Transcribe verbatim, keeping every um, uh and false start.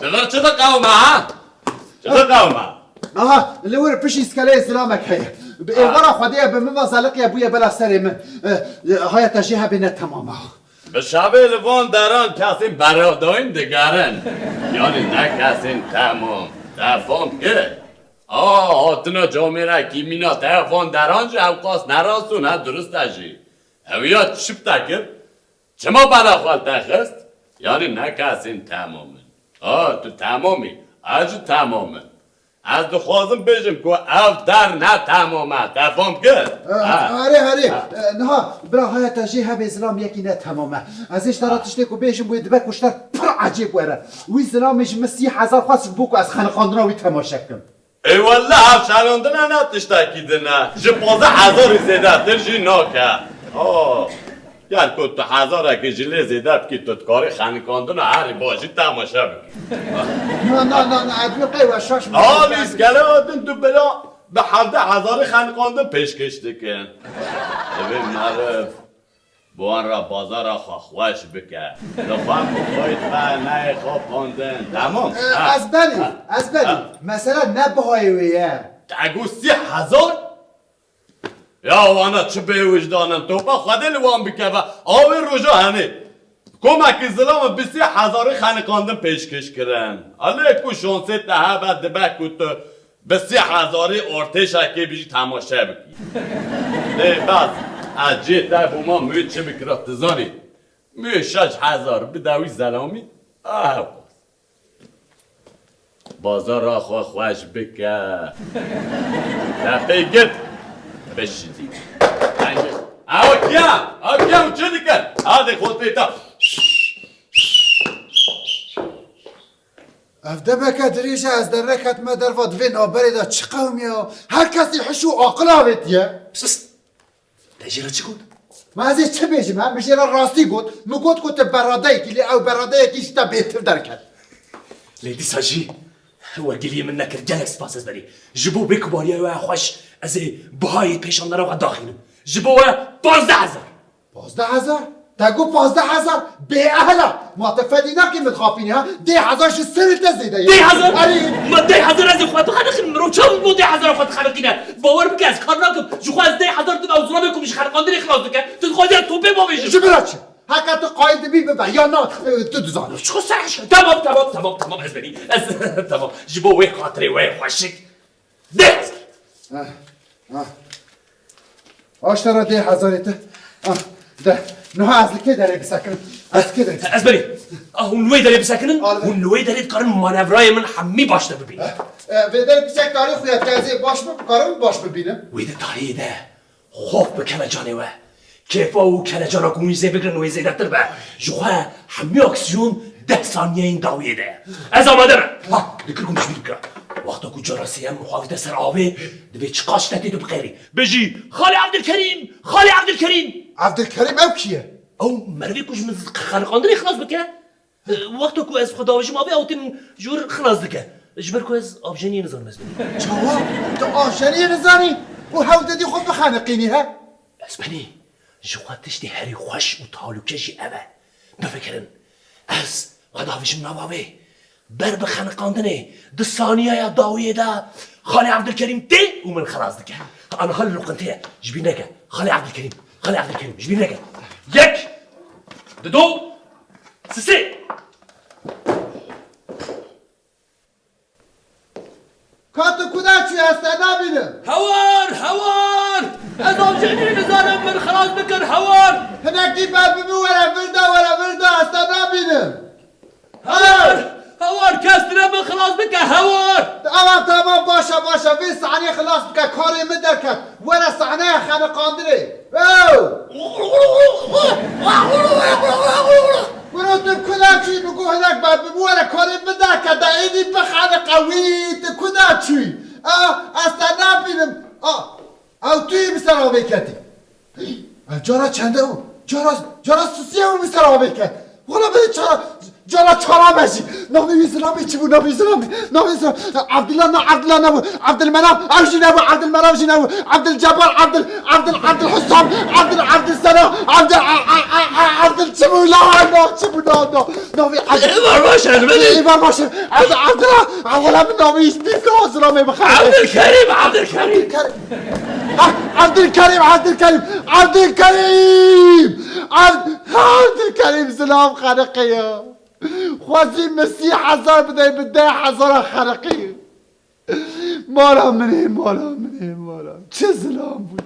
Li vir çi diqewime, ha? Çi diqewime? Aha, li wir piştî skeleyê zilamek heye. Bi êvara Xwedê ye, bi min ve zeliqiye bûye bela serê min. E, e, haya te jê hebe ne temam e. Bi şevê li van deran kesên beradayîn digerin. Yanî ne kesên temam. Te fam kir? A, hatina camêrekî mîna te van deran jî ewqas ne rast û ne dirust e jî. Ew ya çi bi te kir? Çima bela xwe li te xist? Yanî ne kesên temam in. A, tu temam î. Ez jî temam im. Ez dixwazim bêjim ku ev der ne temam e. Te fam kir? Ha. Herê, herê. Ha. E, niha bira haya te jê hebê zilam yekî ne temam e. Ez ê ji te re tiştê ku bêjim wê dibe ku ji te pir ecêb were. Wî zilamê ji min sî hezar xwest ji bo ku ez xeniqandina wî temaşe bikim. Ê wele ev şerandina ne tiştekî din e. Ji pazdeh hezarî zêdetir jî nake. Oh. Ger ku tu hezarekî ji lê zêde bikî, tu dikarî xeniqandina herî baş jî temaşe bikî. Na, na, na, na, ez wê qey we şaş me. Alî, skeleyê din tu bila bi hevdeh hezarî xeniqandin pêşkêş dikin. Divê meriv bi wan re bazara xwe xweş bike. Li xwe ku xweyt be neyê xapandin. Temam. E, ha. Ez berî, ha, ez berî. Ha. Mesele ne bihayê wê ye. Te got sî hezar? Ya wana çi bêwijdan in, topa Xwedê li wan bikeve. A wê roja henê komekî zilam bi sî hezarî xeniqandin pêşkêş kirin. A lê ku şansê te hebe dibe ku tu bi sî hezarî artêşekê bijî temaşe bikî. Lê bes, ez cê te bûma, min wê çi bikira, tu zanî? Min wê şeş hezar bide wî zelamî, a hewqas. Bazara xwe xweş bike. Te pê girt. Bişidî. Ew kiya? Ew kiya û çi dikin? Hadi xwe tê te. Ev demeke dirêj e, ez dernek ketime derva, di vê navberê de çi qewimiye ya? Her kesî hiş û aqil avêtiye. Pist, pist. Te jê re çi got? Ma ez ê çi bêjim, he? Min jê re rastî got. Min got ku tu beradeyekî, lê ew beradeyekî ji te bêtir derket. Lê dîsa jî wergiriyê min nekir. Gelek spas, ez berî. Ji bo vê kubariya we xweş, ez ê bihayê pêşandana we daxînim. Ji bo we pazdeh hezar. Pazdeh hezar? Te got pazdeh hezar? Bêehla! Ma te fedî nakî min dixapînî ha? Deh hezar ji serê te zêde ye. Deh hezar? Erê! Ma deh hezar ez ê xwe bixeniqînim? Mirov çawa bo deh hezar xwe dixeniqîne? Bawer bike ez kar nakim. Ji xwe ez deh hezar dim ew zilamê ku min ji xeniqandinê xilas dike. Tu dixwazî ez topê bavêjim. Ji min re çi? Heke tu qayîl dibî bibe. Ya na, e, tu dizanî. Çi xwe ser hişke. Tamam, tamam, tamam, tamam, ez berî. Ez, tamam. Ji bo wê xatirê wê xweşik. Deh hezar. Ah, ah. Aştara deh hezarê te. Ah, de. Niha ez li kê derê bisekinim? Ez li kê derê bisekinim? Ez berî. Ah, hûn li wê derê bisekinin? Al be. Hûn li wê derê dikarin manevrayê min hemî baştir bibînin. Eh, eh, vê derê piçek tarî xuya, ez ê baş bim, karim baş bibînim. Wê de tariyê de xof bi kelecanê we. Kêfa û kelecana ku hûn jê bigirin wê zêdetir be. Ji xwe hemî aksiyon deh saniyeyên dawiyê de ye. Ez amade me. Ha, dikir ku min ji bîr bikira. Wexta ku cara sêyem xwe avête ser avê, divê çiqas ji te tê tu biqêrî. Bêjî, Xalê Evdilkerîm! Xalê Evdilkerîm! Evdilkerîm ew kî ye? Ew merivê ku ji min xeniqandinê xilas bike. E, wexta ku ez xwe davêjim avê, ew tê min ji wir xilas dike. Ji ber ku ez avjeniyê nizanim ez. Çawa? Tu avjeniyê nizanî û hewl didî xwe bixeniqînî, he? Ez benî ji xwe tiştê herî xweş û talûke jî ev e. Bifikirin, ez xwe davêjim nav avê. Ber bi xeniqandinê, di saniyeya dawiyê de Xalê Evdilkerîm tê û min xilas dike. Aniha li loqintê ye. Ji bîr neke. Xalê Evdilkerîm, Xalê Evdilkerîm, ji bîr neke. Yek, dido, sisê. Ka tu kuda çû, ez te nabînim. Hewar, hewar! Ez avjeniyê nizanim, min xilas bikir, hewar! Hinekî ber bi min were, vir de were, vir de, ez te nabînim. Hewar! Hewar, kes tune min xilas bike, hewar! Tamam, tamam, baş e, baş e, vê sahnê xilas bike, karê min derket. Were sahneya xeniqandinê. Ew! Kuro tu kuda çûyî, min got hinek ber bim, were karê min derkete, êdî bixeniqe wî, tu kuda çûyî? A, ez te nabînim. A, ew tu yî bi ser avê ketî. Ev cara çende û cara, cara sisiye û bi ser avê ket. Wala bê çara, Cara çara me jî. Navê wî zilamê çi bû? Navê zilamê. Navê zilamê. Abdullah ne, Abdullah nebû. Abdulmenaf, ew jî nebû. Abdulmenaf jî nebû. Abdulcebar, Abdul, Abdul, Abdul Husam, Abdul, Abdul Sena, Abdul, a, a, a, a, Abdul çi bû? La, no, çi bû? No, no. Navê Abdul. Ê, var baş e, belê. Ê, var baş e. Abdul, Abdullah. Ewela min navê wî dîsa zilamê bixebitî. Abdulkerim, Abdulkerim. Abdulkerim. Ah, Abdulkerim, Abdulkerim, Abdulkerim! Ab-, Abdulkerim zilam xeriqê ya. Xwezî min sî hezar bidey, bi deh hezara xeriqê. Mala min ê, mala min ê, mala. Çi zilam bû.